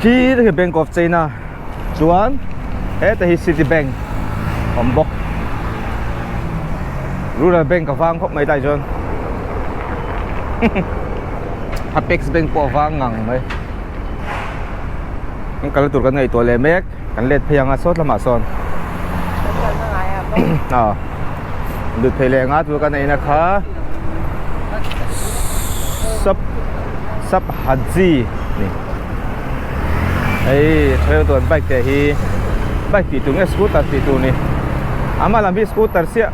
Khi te khi Bank of China chuan heta hi City Bank awm bawk. Rural Bank a vang khawp mai tai chuan Apex Bank pawh a vang ngang mai. Kan kal tur kan ngaihtuah leh mek kan let phei ang a sawt lamah sawn. Aw lut phei leh anga chu kan eina kha sap sap haji ni hei thaio tuan bike te hi bike tih tur nge scooter tih tur ni ama lam hi scooter chiah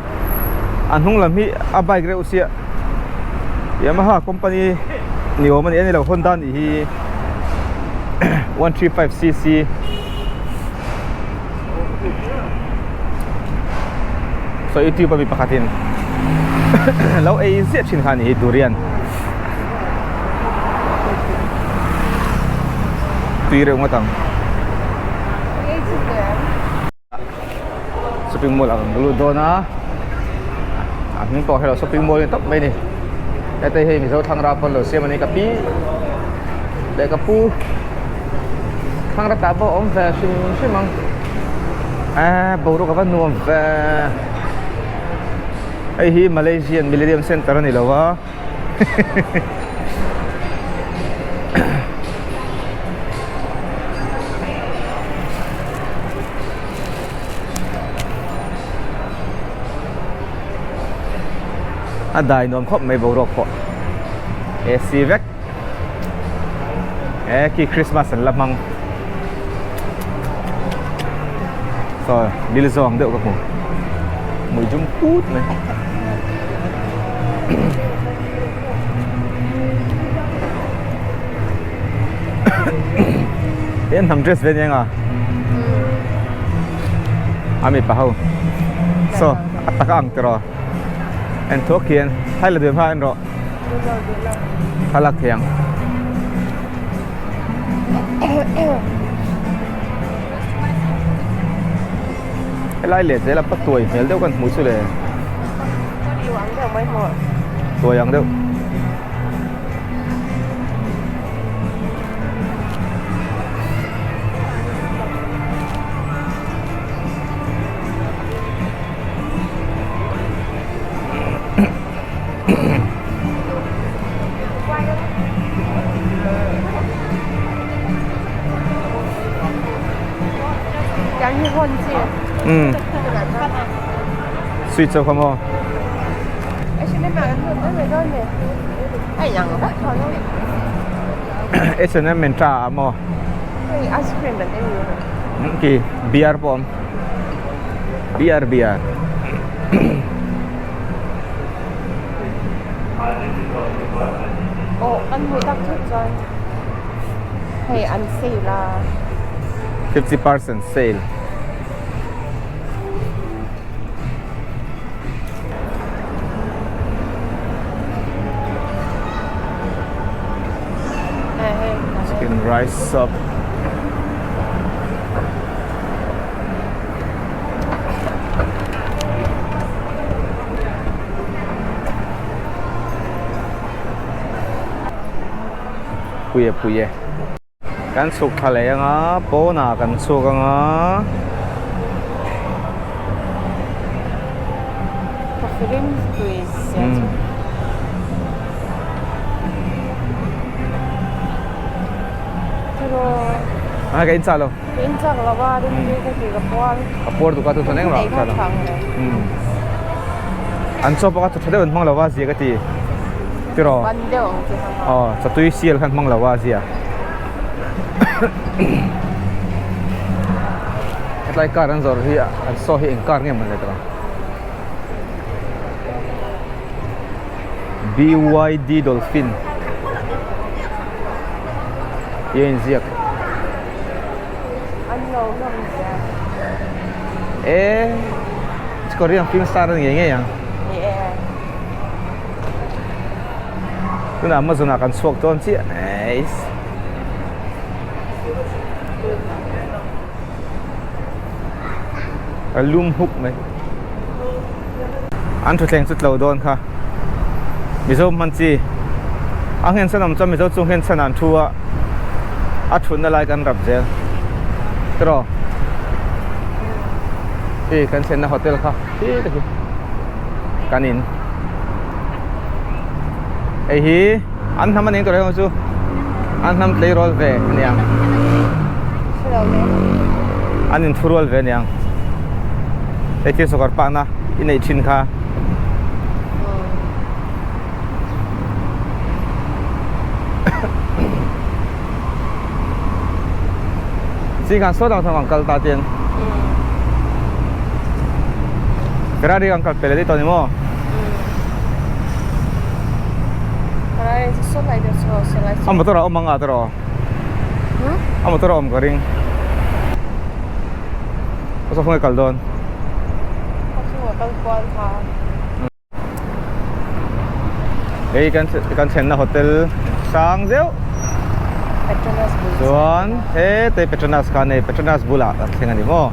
a hnung lam hi a bike reuh chiah Yamaha company ni awm a ni a ni lo Honda nih hi 135 cc. So youtube a mi pakhatin lo ei ziah thin kha a ni hi durian tui reuh ngawt ang shopping mall ang lut dawn a a hming pawh helo shopping mall ni tawp mai ni heta hei mizo thlangra pawn lo siam a ni ka pi leh ka pu. Thlangra tah pawh a awm ve hrim hrim ang eee boruak a va nuam ve hei hi Malaysian Millennium Centre a ni lo a a dai nuam khawp mai boruak pawh AC vek. E khi Christmas an la hmang saw lil zawng deuh ka hmu mui zum put mai en hnam dress ve nia a mipa ho saw a taka ang tiraw en thuak hian hai la duh hma en rawh. Thlalak thei ang. Helai leh zela pa tuai hmel deuh kan hmuh chu le. Tuai ang deuh. Umm sweet zawk a maw H&M Myntra ah maw ki beer pawh a awm beer beer. Aw kan hmuh tak thut chuan hei an sale a. 50% sale. Chicken rice shop. Pui e pui e kan chhuk thla leh ang a pawnah kan chhuk ang a. A ka in chah lo. Ka in chak lo a rin tui ka ti ka puar. Ka puar duh ka tu chuan engmah ka lo. An chaw pawh kha tha deuh an hmang lo a zia ka ti. Tiraw? Ban deuh ang chi kha. Aw chatui sial khan hmang lo a zia. Hetlai car an zawrh hi an saw hi eng car nge mawn le tawh ang. BYD Dolphin tih a inziak. An lo hlawm zel. E Korean film star a ni ngei ngei ang. Ni e. Tunah Amazon ah kan chhuak dawn chiah. Nice. A lum huk mai. An thutthleng chu tlo dawn kha. Mizo hman chi. A nghen chhan awm chuan Mizo chu nghen chhan ah an thu a. A thutna lai kan rap zel tiraw hei kan thlenna hotel kha khi te khi kan in hei hi an hnam a ning tur heng chu an hnam tleirawl ve a niang an in thurual ve a niang hei thil sawkar pakna i neih thin kha. Zingah saw dang thawng an kal ta chian Ferrari an kal pel a ni tawh ni maw? A motor a awm ang a tawh a motor a awm ka ring a saw khawnge kal dawn. Hei kan kan thlenna hotel sang deuh chuan hetei Petronas kha a nei Petronas bulah kan thleng a ni maw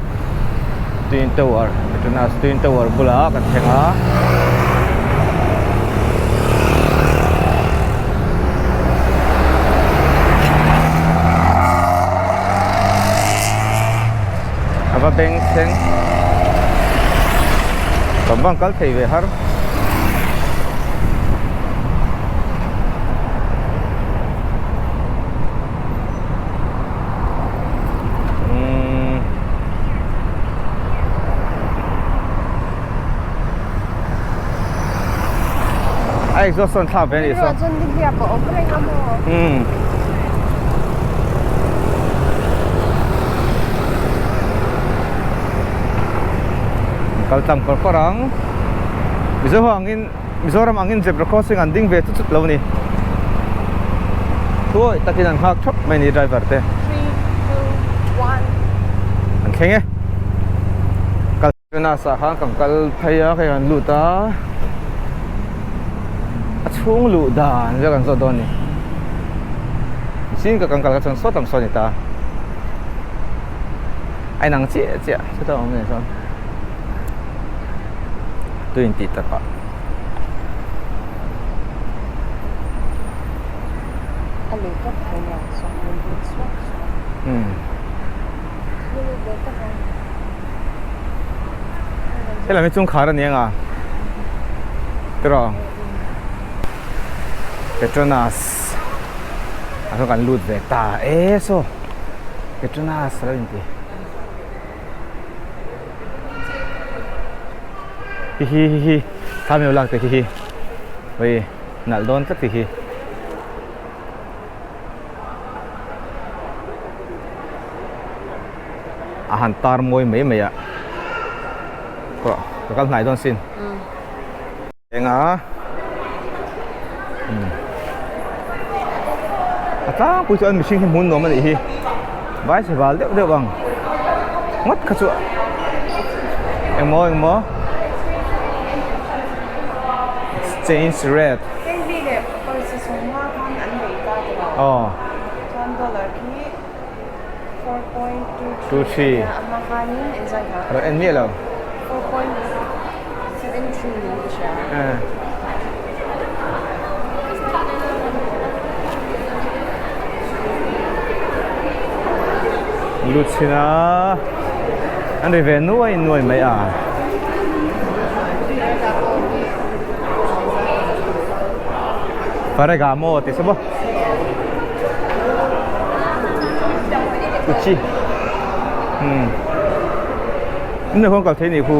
Twin Tower Petronas Twin Tower bulah kan thleng a. A va beng thleng kan bang kal thei ve har. Umm a exhaust sawn thlak ve a nih saw. Umm. Kal tlang kawr kawr ang Mizo ho angin Mizoram angin zebra crossing an ding ve chut chut lo a ni thuawih takin an nghak thap mai a ni driver te an thleng e kal Jonas ah khan kan kal phei a hei an lut a a chhung luh dan vel kan zawt dawn a ni zing ka kan kal kha chuan sawt ang saw a ni ta a inang chiah chiah chutah awm nen chuan tui intih takah. A lei tawp thei nia sawn min lut suak suak. Umm. Helam hi chungkhar a ni ang a tiraw Petronas ah chuan kan lut ve ta e saw Petronas a lo inti hihi hihi thla mi lo lak te hihi ui nalh dawn tlat hihi. A han tar mawi mai mai a pawh ka kal hnai dawn sin eng a a tlangpui chuan mihring hi hmun nuam a nih hi vai chhe val deuh deuh ang ngawt kha chu engmaw engmaw exchange rate. Aw. 2 3 Rawn en miah lo. Lut chhin a an ri ve nuai nuai mai a. Ferragamo tih saw maw. Uchi umm inah khuan kal thei nih khu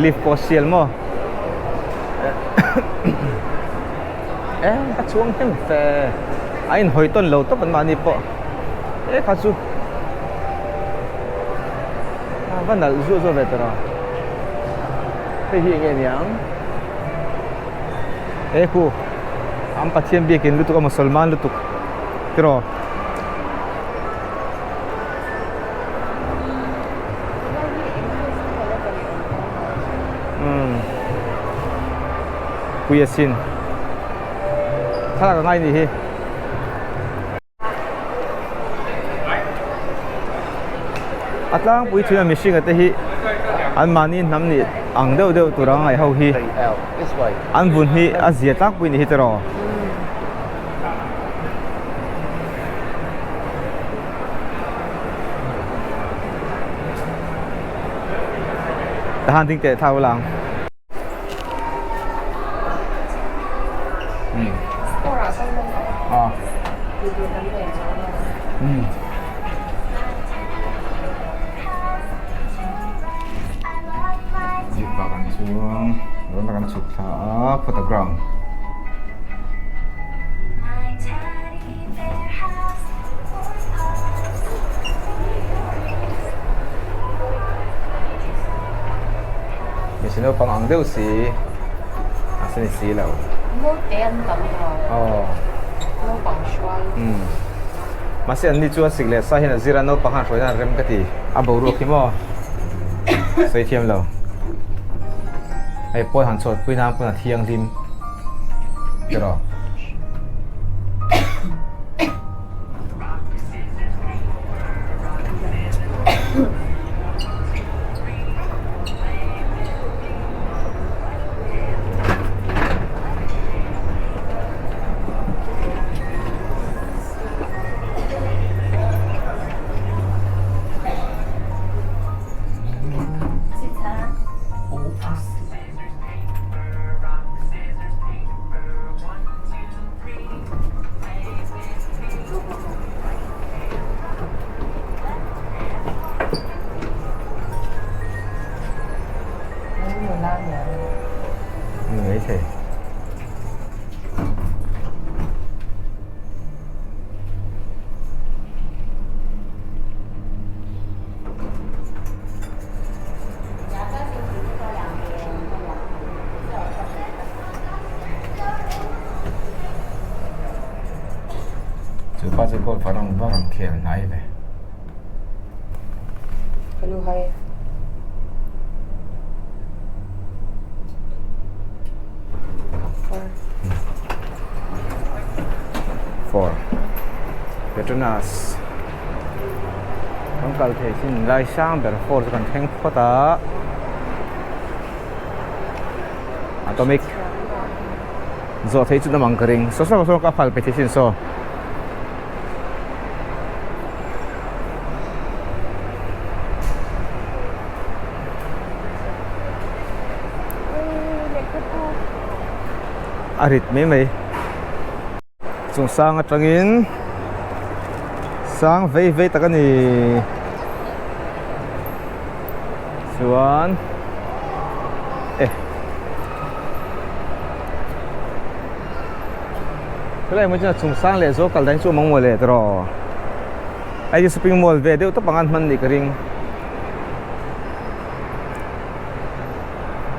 lift pawh sial maw e ka chhuang hnem fe a inhawi tawn lo tawp an mahni pawh e kha chu a va nalh zuah zuah ve tawh a hei hi eng nge niang e khu an pathian biakin lutuk a musalman lutuk tiraw. Umm pui asin thlalak a ngai nih hi. A tlangpui thin a mihringa te hi an mahni hnam nih ang deuh deuh tur anga ngaih ho hi an vun hi a zia tlangpui ni hi tiraw. Tahan ding teh thau lang. Jeep ah kan chuang rawn kan chhuk thla a photograph. Hmeichhe naupang ang deuh si a se ni si lo. Naute an tam lo. Aw. Naupang hruai. Umm. Mahse an ni chuan sik leh sa hian a zir a naupang han hruai nan rem ka ti. A boruak hi maw sawi thiam lo. Hei pawn han chhuat pui nan pawn a thianghlim. Tiraw. Ni mai thei. Chu pa chu goal var ang var ang khel hnai ve. Ka lu hai. Four. Petronas. Kan kal thei chin lai sang ber four chu kan thleng phawt a. Atomic zawh theih chu dam ang ka ring saw saw saw ka phal pe thei sin saw. A rit mai mai chung sang atangin sang vei vei tak a ni. Chuan eh helai hmun chuan chung sang leh zual kal dan chu a awm ang mawle tiraw hei hi shopping mall ve deuh tawp ang a an hman nih ka ring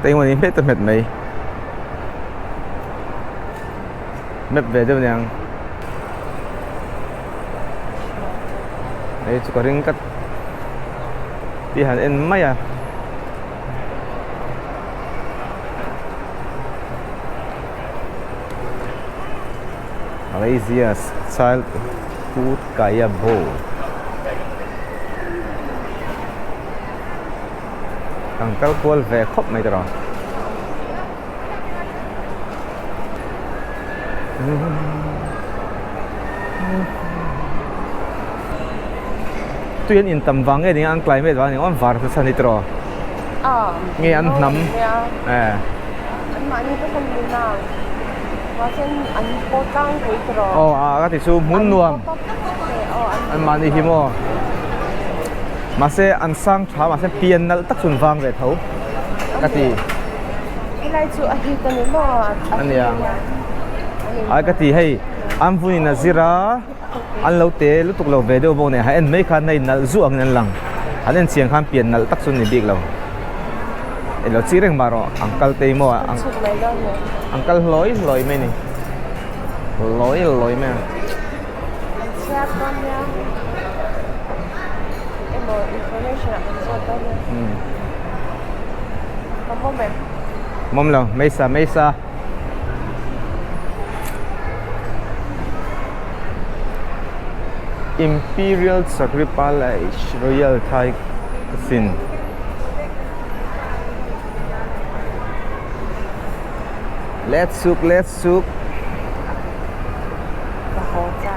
te engemaw ni hmet ta hmet mai map ve deuh aniang hei chu ka ring tlat. Tih han en mai a. Malaysia's childhood kaya bowl. Kan kal kual ve khawp mai tawh. Tui an in tam vang nge ding a an climate vang eng awm var nasa ni tawh nge an hnam eh aw a ka ti chu hmun nuam an mahni hi maw mahse an sang tha mahse pian nalh tak chu an vang ve tho ka ti. Helai chu a hit a ni maw? A nia. Ai ka ti hei an vun in a zir a an lo te lutuk lo ve deuh bawk nen han en mai khan hei nalh zuah angin an lang an en chiang khan pian nalh tak chu an ni bik lo eng lo chi reng mah rawh an kal te maw an kal hlawi hlawi mai a ni hlawi hlawi mai a. An chhiar dawn nia emaw information ah kan zawt dawn nia ka mawm em? Mawm lo, Meisa, Meisa. Imperial Chakri Palace, Royal Thai. Sin. Let's suk, let's suk. Ka haw cha.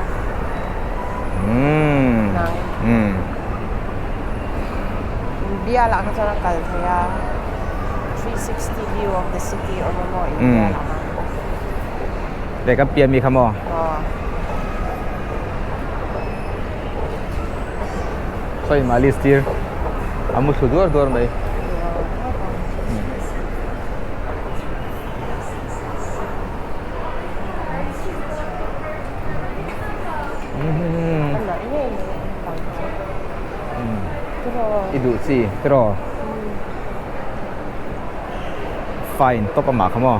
Mm. Nang. Mm. Bial ah kha chuan a kal thei a. 360 view of the city awm a maw in bial ah khan. Leh kan pian mi kha maw? Aw. Sawi mah list tir. A mu thlu duar duar mai. I duh chi tiraw? Fine tawp amah kha maw?